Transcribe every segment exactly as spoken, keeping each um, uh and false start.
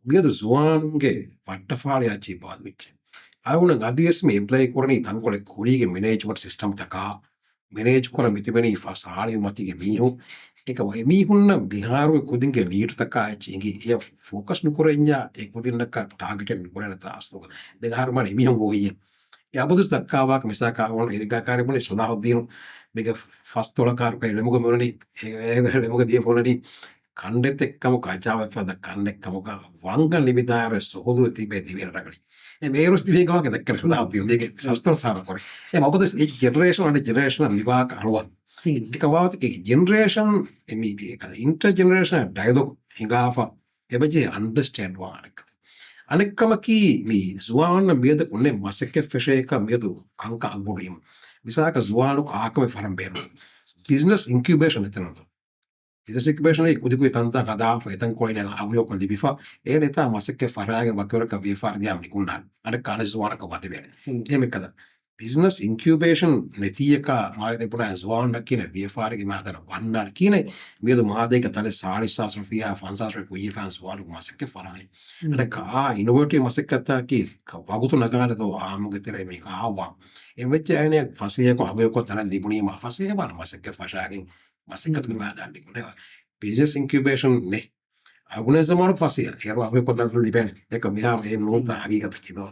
މިއަދު ޒުވާނުންގެ ބައްޓަފާޅި އައްޗި ބާލުވެއްޖެ. އަޅުގަނޑަށް އަދިވެސް މި އެޕްލައި ކުރަނީ ތަންކޮޅެއް ކުރީގެ މެނޭޖްމަންޓް ސިސްޓަމްތަކާ، މެނޭޖް ކުރަން މިތިބެނީ ފަސް އާ އެމް މަތީގެ މީހުން. އެކަމަ އެމީހުންނަށް މިހާރު ކުދިންގެ ނީޑްތަކާ އެއްޗެއް އިނގި އެ ފޯކަސް ނުކުރެންޏާ އެ ކުދިންނަކަށް ޓާގެޓެއް ނުކުރޭނެތާ އަސްލުގަ. ދެން އަހަރުމެން އެމީހުން ގޮވިއްޔެ. އެ އަބަދުސް ދައްކާވާކަށް މިސާކާ އެރިގާކާރި ބުނި ސުލާހުއްދީނު މީގެ ފަސް ތޮޅަކާރު ކައި ޅެމުގަ މިއުޅެނީ، އެ، އެ، ޅެމުގަ ދިޔަ ފޯނަނީ ކަނޑެތެއްކަމުގަ އަޖާވެފަދަ ކަންނެއްކަމުގަ ވަންގަ ނިމިދާރެ ސުހުލު ތިބެ ދިވެހި ރަގަޅި. އެ މޭރުސް ދިވެހި ގަވާގެ ދައްކަން ސުލާހުއްދީނު މީގެ ފަސް ތޮޅަ ސާރަ ކުރި. އެ މަބަދުސް އެ ޖެނެރޭޝަން އަނެ ޖެނެރޭޝަނަށް މިވާކަ އަޅުވަން. އެކަ ވާވަތަކީ ޖެނެރޭޝަން އެ މީ އިންޓަރ ޖެނެރޭޝަން ޑަޔަލޮގް ހިނގާފަ އެބަޖެހޭ އަންޑަސްޓޭންޑް ވާނެ. އަނެއްކަމަކީ، މި ޒުވާންނަށް މިއަދަކު އޮންނަ މަސައްކަތް ފެށޭކަށް މިއަދު ކަންކަން އަގުބޮޑުވީމަ. މިސާލަކަށް ޒުވާނަކު އާކަމެއް ފަރަން ބޭނުން. ބިޒްނަސް އިންކިއުބޭޝަން އެތަނަށް. ބިޒްނަސް އިންކިއުބޭޝަން ކުދިކުދި ތަންތަން ހަދާފަ އެތަން ކޮޅިނަށް އަގުހެޔޮކޮށް ލިބިފަ އޭނަ އެތާ މަސައްކަތް ފަށާގެން ވަކިވަރަކަށް ވިޔަފާރި ދިޔާ ނިކުންނާނެ. އަނެއްކާ އަނެއް ޒުވާނަކަށް ވަދެވޭނެ. އެހެން ކަދަ ބިޒްނަސް އިންކިއުބޭޝަން ނެތިއްޔަކާ މާ ދެބުނާ ޒުވާންނަކީ ވިޔަފާރިގެ މައިދާނަށް ވަންނާނެ ކިހިނެއް؟ މިއަދު މާދައިގެ ތަޅެއް ސާޅީސް ހާސް ރުފިޔާ، ފަންސާސް ރުފިޔާ ކުއްޔަށް ފަން ޒުވާނު މަސައްކަތް ފަށާނެ. އަނެއްކާ އާ އިނޮވޭޓިވް މަސައްކަތަކީ ވަގުތު ނަގާނެތޯ އާއްމުގެ ތެރޭ މި އާވާ. އެ ވެއްޖެ އައިނެ ފަސޭހަކޮށް އަގުހެޔޮކޮށް ތަނެއް ލިބުނީމަ ފަސޭހަވާނެ މަސައްކަތް ފަށާގެން މަސައްކަތުގެ މައިދާނަށް ނިކުނެވާ. ބިޒްނަސް އިންކިއުބޭޝަން ނެ އަގުނޭ ޒަމާނު ފަސޭހަ. އޭރު އަގު ކޮށްދާން ލިބޭނެ. އެކަ މިހާ އެ ނޫންތާ ހަގީގަތަކީ ދޯ.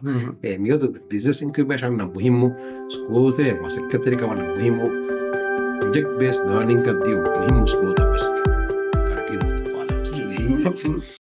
އެ މިއަދު ބިޒްނަސް އިންކިއުބޭޝަން ނަ މުހިއްމު، ސްކޫލްތެރޭ މަސައްކަތްތެރިކަމަށް ނަ މުހިއްމު، ޕްރޮޖެކްޓް ބޭސް ލާނިންގަށް ދިޔު މުހިއްމު ސްކޫލްތައް ވެސް ކަރަކީ ނުވަތަ ބާލާ.